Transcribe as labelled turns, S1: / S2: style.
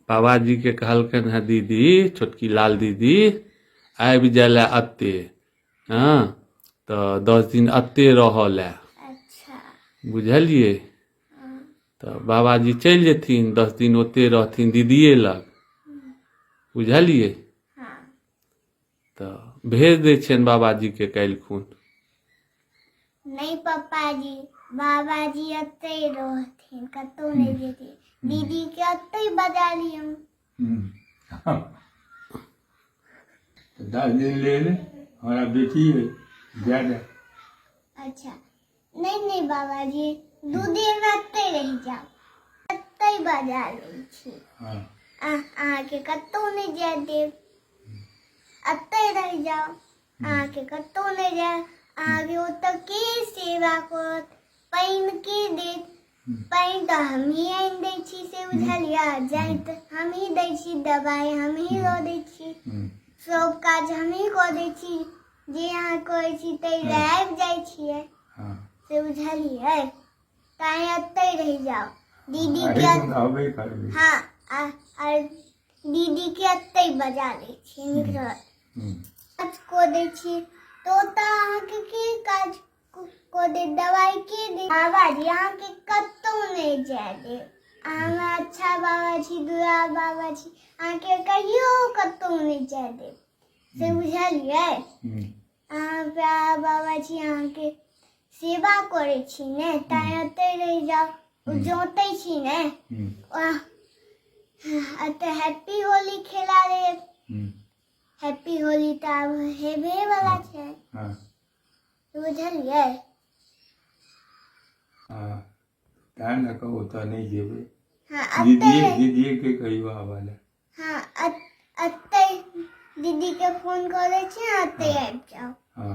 S1: बाबाजीके कहलकनि हेँ दीदी, छोटकी लाल दीदी, आबि जाय लए एते। हँ, तऽ 10 दिन एते रहऽ लए।
S2: अच्छा।
S1: बुझलियै? तऽ बाबाजी चलि जेथिन, 10 दिन ओते रहथिन दीदिए लग। बुझलियै?
S2: हँ।
S1: तऽ भेज दै छियनि बाबाजीके काल्हि खुन।
S2: नहि पप्पाजी, बाबाजी एतै रहथिन, कतहु नहि जेथिन। दीदीके एतै बजा लियौ।
S3: 10 दिन लेल हमरा बेटी है जाय दे।
S2: अच्छा, नहि नहि बाबाजी, 2 दिन एतै रहि जाउ, एतै बजा लै छी। अहाँके कतहु नहि जाय देब, एतै रहि जाउ। अहाँके कतहु नहि जायब। अहाँके ओतऽ के सेवा करत? पानि के देत पानि? तऽ हमही आनि दै छी, से बुझलियै? जाइत हमही दै छी, दबाइ हमही दऽ दै छी, सब काज हमही कऽ दै छी। जे अहाँ कहै छी ताहि लए आबि जाइ छियै, से बुझलियै? तैँ एतै रहि जाउ। दीदी के
S3: रहबे करबै।
S2: हँ, आ दीदी के एतै बजा लै छी, नीक रहत। काज कऽ दै छी तऽ ओतऽ अहाँके की काज कऽ देत? दवाइ के देत? बाबाजी, अहाँके कतहु नहि जाय देब। अहाँ हमरा अच्छा बाबा छी, दुलार बाबा छी। अहाँके कहियो कतहु नहि जाय देब, से बुझलियै? अहाँ प्यारा बाबा छी, अहाँके सेवा करै छी ने, तैँ ओतै रहि जाउ। ओ जोतै छी ने, एतऽ हैप्पी होली खेला लेब। हैप्पी होली तऽ आब हेबे वाला छै, बुझलियै?
S3: हँ, तैँ लऽ कऽ ओतऽ नहि जेबै।
S2: हँ।
S3: दीदी,
S2: एतै।
S3: दीदीके कहियो आबऽ लए।
S2: हँ, एतै दीदीके फोन कऽ दै छी, एतै आबि जाउ।
S3: हँ।